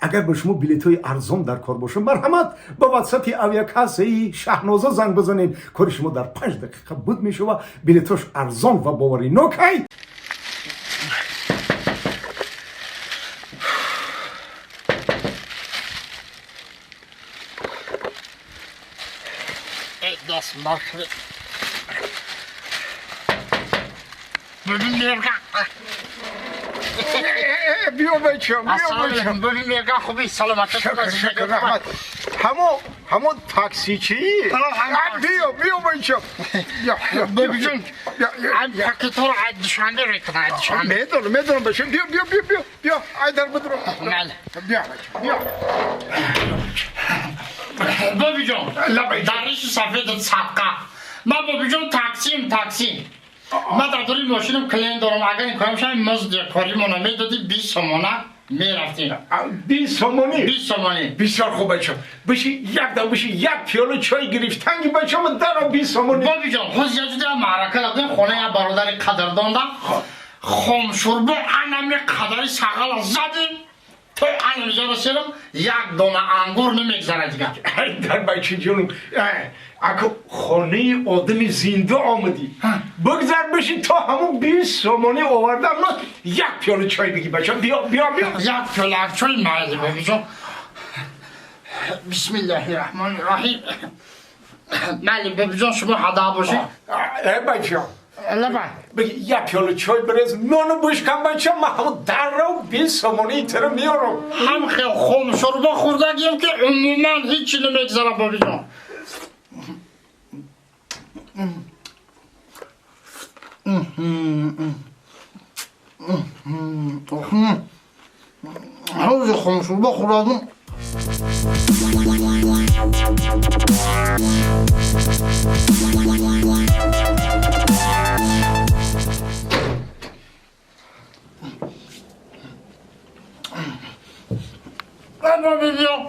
Агар ба шумо билетҳои арзон дар кор бошад, марҳамат, ба ватсапи авиакассаи Шаҳноза занг бизанед. Кори шумо дар 5 дақиқа буд мешава. Билетҳош арзон ва боваринокай. Даст мархаб. Бибин мерган. Биё, бачам, биё, бачам. Бибин мерган, хуби, саломатӣ. Шукр, шукр, раҳмат. Ҳамон таксичӣ? Биё, биё, бачам. Бибиҷон, пакетҳоро аз Душанбе мекунам, аз Душанбе. Медонам, медонам, бачам. Биё, биё, биё, биё, биё, айдар бидро. Биё, бачам, биё. Бобиҷон, дариши сафедат садқа. Ман, бобиҷон, таксим, такси. Ман дар дури мошинам клиент дорам. Агар имкон шава, музди коримона медодӣ, 20 сомона мерафтем. 20 сомонӣ? 20 сомонӣ. Бисёр хуб, бачам. Биши, якдам биши, як пиёла чой гирифтанги, бачам, даро 20 сомонӣ. Бобиҷон, ҳоз яҷуда маърака дадем, хонаи як бародари қадрдонда хомшурбо анами қадари сағала задем, то анамиҷаро серам, як дона ангур намегзарад дигар. Дар бачаҷонум, аку хонаи одами зинда омадӣ, бигзар, биши, то ҳамун 20 сомонӣ овардам, ма як пиёла чой бигӣ, бачам. Биё, биё, биё. Як пиёла чой, майли, бобиҷон. Бисмиллаҳи раҳмони раҳим. Майли, бобиҷон, шумо ҳада бошед. Э, бачам. Лабай. Бигӣ, як пиёла чой бирез, нону бишкан, бачам, ма ҳамун даррав 20 сомонии тира меёрам. Ҳам хел хомшурбо хӯрдагием, ки умуман ҳичи намегзарад, бобиҷон. Ҳози хомшурбо хӯрдадум. Бобиҷон.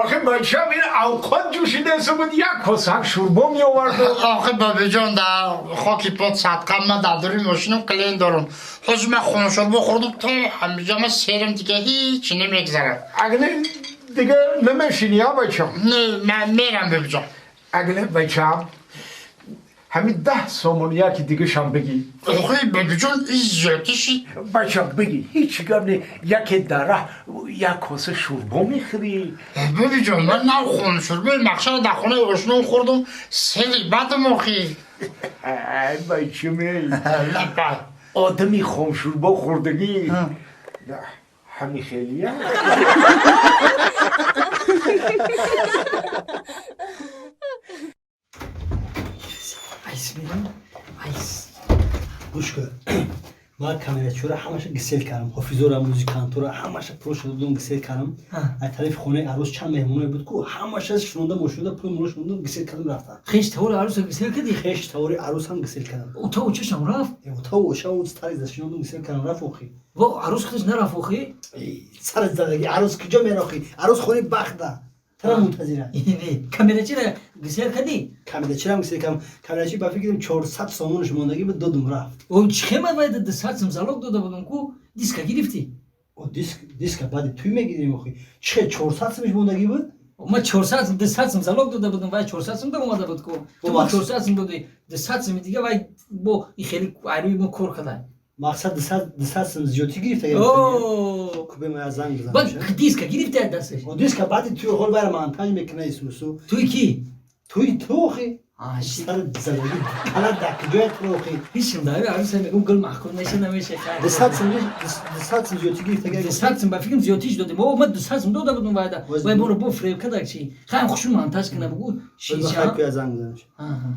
Охе, бачам, ин авқот ҷӯшидаеса буд, як косак шӯрбо меоварду. Охе, бобиҷон, дар хоки пот садқа, ман дар дури мошинам клиент дорам. Ҳозир ман хомшурбо хӯрдум, то ҳамиҷа ман серам, дига ҳичи намегзарад. Агне дига намешини, а, бачам? Не, ман мерам, бобиҷон. Агне, бачам, ҳамин 10 сомон яки дигашам бигӣ. Охе, бобиҷон, ин зиёдӣ шид. Бачам, бигӣ, ҳеҷ гап не, яке дар раҳ як коса шӯрбо мехӯрӣ. Бобиҷон, ман нав хомшурбои мақшаро дар хонаи ошном хӯрдум, сери бадам охи. Ай, бачаме. Лабай. Одами хомшӯрбо хӯрдагӣ ҳами хелия. Айс мирам, айс. Гӯш кун, ман камерачура ҳамаша гисел кардам, ҳофизора, музикантора ҳамаша пулошо додум, гисел кардам. Аз тарафи хонаи арӯс чанд меҳмоное буд ку, ҳамаша шунонда, мошинда пули муро шунондам, гисел кардам, рафтам. Хеш тавори арӯса гисел кардӣ? Хеш тавори арӯс ҳам гисел кардам. Ута учашам рафт? Утау ошау тари зашинондум, гисел кардам, рафт охи. Во, арӯс худаш нарафт охи? Сари задаги, арӯс куҷо мерохӣ? Арӯс хонаи бахта тара мунтазира. Не, камерачира гисел кардӣ? Камерачирам гисел кардам. Камерачи ба фикрам 400 сомонаш мондагӣ буд, додум, рафт. О, чихема вайда 200 сум залог дода будум ку, диска гирифтӣ? О, диск, диска баъди туй мегирем охи. Чихе 400 сумаш мондагӣ буд? Ма 400 сум, 200 сум залог дода будум, вай 400 сум даромада буд ку. Ту ма 400 сум доди, 200 суми дига вай бо и хели айрӯи мо кор кадай. Мақсад 200 сум зиёдтӣ гирифта. О. Кубе ма занг бизанам. Баъд диска гирифти аз дасташ? О, диска баъди туй хол байра монтаж мекуна исусу. Туи ки? Туи ту охи. Сари задаги кала дар куҷоя ту охи? Ҳичим дави арӯса мегум, гул маҳкум неша, намеша. 200 сум, 200 сум зиёдтӣ гирифта. 200 сум ба фикрам зиёдтиш додем. О, ма 200 сум дода будум вайда. Вай моро бо фиреб кадак чи. Хаем хушу монтаж кина бугу. Шиша. Куя занг бизанам. Аҳа.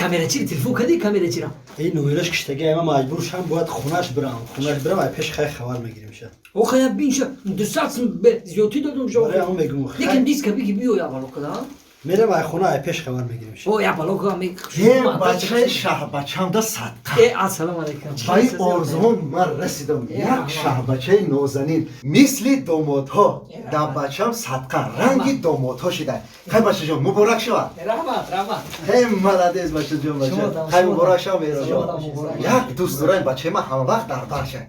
Камерачи телефон кади, камерачира? Ин номераш киштаги, ма маҷбур шам, бояд хонаш бирам. Хонаш бирам, ай пеш хай хабар мегирем ша. Охе, я бинша, 200 сум зиёдтӣ додум ша. Барои ҳамон мегум. Лекин диска биги биё, я бало када. Мерам ай хона, ай пеш хабар мегирем ша. О, я бало ка ме. Е, бачаи шаҳбачамда садқа. Э, ассалому алайкум. Ба ин орзуҳом ман расидам. Як шаҳбачаи нозанин, мисли домодҳо. Дар бачам садқа, ранги домодҳо шида. Хай, бачаҷон, муборак шавад. Раҳмат, раҳмат. Хе, молодец, бачаҷон, бача. Хай, муборак шава, меҳроҷон. Як дӯст дорам, бачаи ман ҳама вақт дар барша.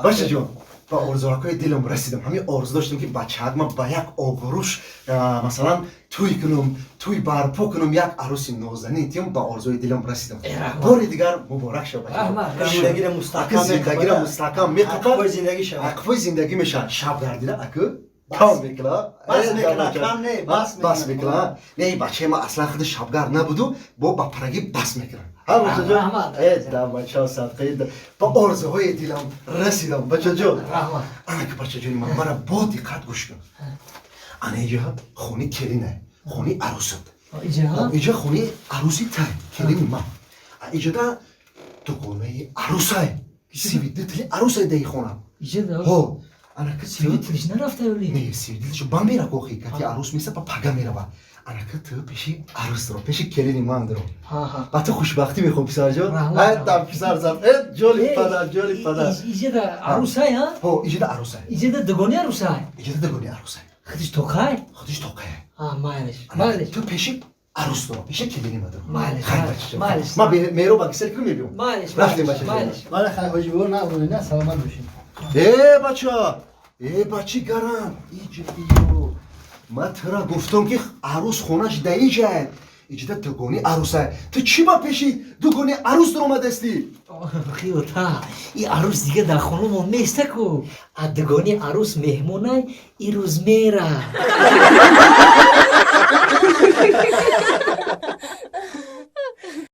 Бачаҷон, ба орзуҳакҳои дилам расидам. Ҳамин орзу доштам, ки бачаак ман ба як обрӯш, масалан, тӯй кунам, тӯй барпо кунам, як арӯси нозанин тиём. Ба орзуи дилам расидам. Бори дигар муборак шава. Зиндагиро мустаҳкам. Зиндагиро мустаҳкам меқапад. Зиндагӣ шава. Ақфои зиндагӣ мешавад. Шаб гардида аку кам мекуна. Бас мекуна, кам не, бас. Бас мекуна. Не, бачаи ман аслан худи шабгард набуду, бо ба парагӣ бас мекунад. Ҳа, бачаҷон, э, да бача садқаи, ба орзуҳои дилам расидам, бачаҷон. Ана ки, бачаҷони ман, мара бо диққат гӯш кун. Ана иҷа хони келина, хони арӯсат. Иҷа хони арӯси тай, келини ман. Иҷада дугонаи арӯсай, сивидители арӯсай даи хона. Ҳо, анаки. Сивидителиш нарафта ёли? Не, сивидителиш ба мера, кохи кати арӯс меса, ба пага мерава. Анаки, ту пеши арӯс дуро, пеши келини ман дуро. Ба ту хушбахтӣ мехоҳам, писарҷон. Ай, писар зад, э, ҷоли падар, ҷоли падар. Иҷада арӯсай, а? Ҳо, иҷада арӯсай. Иҷада дугони арӯсай. Иҷада дугони арӯсай. Худиш тоқай? Худиш тоқай. Майлиш, майлиш. Ту пеши арӯс дуро, пеши келини ма дуро. Майлиш, майлиш. Ман меро ба кисел кунам, мебиём. Майлиш. Рафтем, бача. Майлиш, хай, ҳоҷи бобо, нағзонӣ, на, саломат бошед. Э, бача, э, бачи гарам, иҷа биё. Ман тура гуфтам, ки арӯс хонаш да иҷа, иҷада дугони арӯсай. Ту чӣ ба пеши дугони арӯс дуромадастӣ? Хиёта, и арӯс дига дар хонамон неста ку. А дугони арӯс меҳмонай, ирӯз мера.